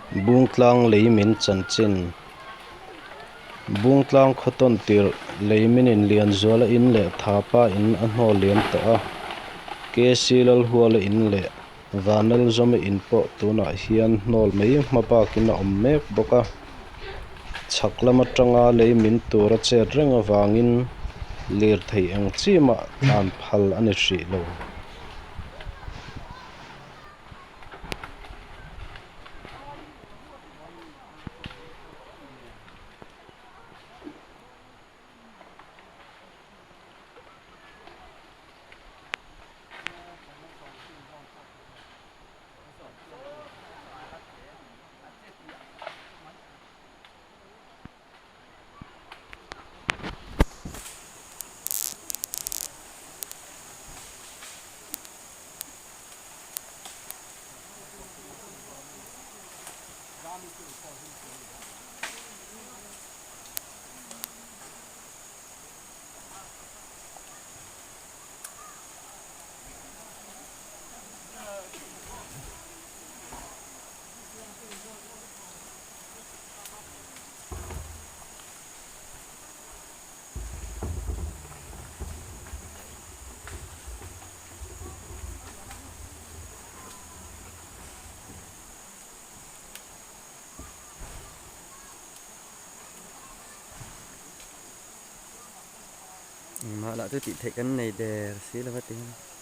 Bungtlang leimin chanchin Bungtlang khaw tawn tirh leiminin Lianzuala in leh Thapa in a hnawl liam tawh a, KC Lalhuala in leh Vanlalzawma in pawh tunah hian hnawl mai hma bakin a awm mek bawk a. Chhak lam atanga leimin tur a chet reng avangin lirthei eng chi mah tlan phal a ni hrih lo. Engmah lah chu tih theih kan nei der si lo va ti hian.